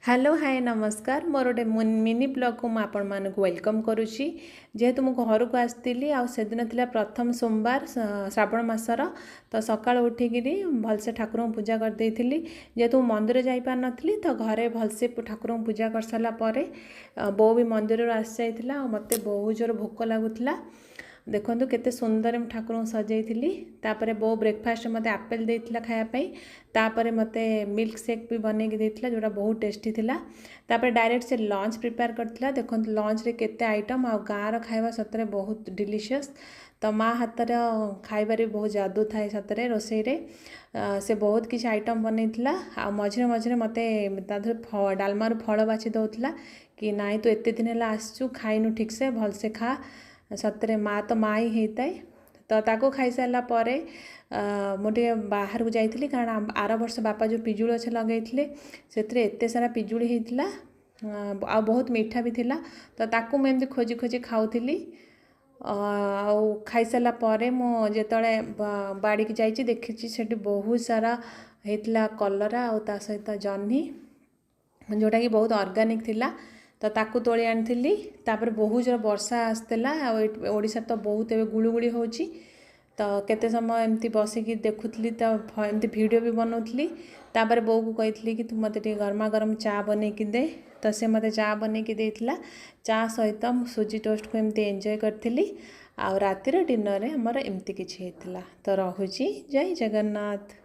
Hello, ହାଏ, ନମସ୍କାର। ମୋର ଗୋଟେ ମିନି ବ୍ଲଗ୍କୁ ମୁଁ ଆପଣମାନଙ୍କୁ welcome କରୁଛି। ଯେହେତୁ ମୁଁ ଘରକୁ ଆସିଥିଲି ଆଉ ସେଦିନ ଥିଲା ପ୍ରଥମ ସୋମବାର ଶ୍ରାବଣ ମାସର, ତ ସକାଳୁ ଉଠିକିରି ଭଲସେ ଠାକୁରଙ୍କୁ ପୂଜା କରିଦେଇଥିଲି। ଯେହେତୁ ମୁଁ ମନ୍ଦିର ଯାଇପାରିନଥିଲି, ତ ଘରେ ଭଲସେ ଠାକୁରଙ୍କୁ ପୂଜା କରିସାରିଲା ପରେ ବୋଉ ବି ମନ୍ଦିରରୁ ଆସିଯାଇଥିଲା ଆଉ ମୋତେ ବହୁତ ଜୋର ଭୋକ ଲାଗୁଥିଲା। ଦେଖନ୍ତୁ କେତେ ସୁନ୍ଦର ମୁଁ ଠାକୁରଙ୍କୁ ସଜେଇଥିଲି। ତାପରେ ବୋଉ ବ୍ରେକଫାଷ୍ଟ ମୋତେ ଆପେଲ୍ ଦେଇଥିଲା ଖାଇବା ପାଇଁ। ତାପରେ ମୋତେ ମିଲ୍କ ସେକ୍ ବି ବନେଇକି ଦେଇଥିଲା, ଯେଉଁଟା ବହୁତ ଟେଷ୍ଟି ଥିଲା। ତାପରେ ଡାଇରେକ୍ଟ ସେ ଲଞ୍ଚ ପ୍ରିପେୟାର କରିଥିଲା। ଦେଖନ୍ତୁ ଲଞ୍ଚରେ କେତେ ଆଇଟମ୍। ଆଉ ଗାଁର ଖାଇବା ସତରେ ବହୁତ ଡିଲିସିୟସ୍। ତ ମା ହାତର ଖାଇବାରେ ବହୁତ ଯାଦୁ ଥାଏ ସତରେ ରୋଷେଇରେ। ସେ ବହୁତ କିଛି ଆଇଟମ୍ ବନେଇଥିଲା ଆଉ ମଝିରେ ମଝିରେ ମୋତେ ତା ଦେହରୁ ଡାଲମାରୁ ଫଳ ବାଛି ଦେଉଥିଲା କି ନାଇଁ, ତୁ ଏତେ ଦିନ ହେଲା ଆସିଛୁ, ଖାଇନୁ ଠିକ୍ସେ, ଭଲସେ ଖା। ସତରେ ମା ତ ମା ହିଁ ହେଇଥାଏ। ତ ତାକୁ ଖାଇସାରିଲା ପରେ ମୁଁ ଟିକେ ବାହାରକୁ ଯାଇଥିଲି, କାରଣ ଆର ବର୍ଷ ବାପା ଯେଉଁ ପିଜୁଳି ଗଛ ଲଗାଇଥିଲେ ସେଥିରେ ଏତେ ସାରା ପିଜୁଳି ହେଇଥିଲା ଆଉ ବହୁତ ମିଠା ବି ଥିଲା। ତ ତାକୁ ମୁଁ ଏମିତି ଖୋଜି ଖୋଜି ଖାଉଥିଲି। ଆଉ ଖାଇସାରିଲା ପରେ ମୁଁ ଯେତେବେଳେ ବାଡ଼ିକି ଯାଇଛି, ଦେଖିଛି ସେଠି ବହୁତ ସାରା ହେଇଥିଲା କଲରା ଆଉ ତା ସହିତ ଜହ୍ନି, ଯେଉଁଟାକି ବହୁତ ଅର୍ଗାନିକ୍ ଥିଲା। ତ ତାକୁ ତୋଳି ଆଣିଥିଲି। ତାପରେ ବହୁତ ଜୋର ବର୍ଷା ଆସିଥିଲା ଆଉ ଓଡ଼ିଶାରେ ତ ବହୁତ ଏବେ ଗୁଳୁଗୁଳି ହେଉଛି। ତ କେତେ ସମୟ ଏମିତି ବସିକି ଦେଖୁଥିଲି, ତ ଏମିତି ଭିଡ଼ିଓ ବି ବନାଉଥିଲି। ତାପରେ ବୋଉକୁ କହିଥିଲି କି ତୁ ମୋତେ ଟିକେ ଗରମା ଗରମ ଚା ବନେଇକି ଦେ। ତ ସେ ମୋତେ ଚା ବନେଇକି ଦେଇଥିଲା। ଚା ସହିତ ମୁଁ ସୁଜି ଟୋଷ୍ଟକୁ ଏମିତି ଏନ୍ଜୟ କରିଥିଲି। ଆଉ ରାତିର ଡିନରରେ ଆମର ଏମିତି କିଛି ହେଇଥିଲା। ତ ରହୁଛି, ଜୟ ଜଗନ୍ନାଥ।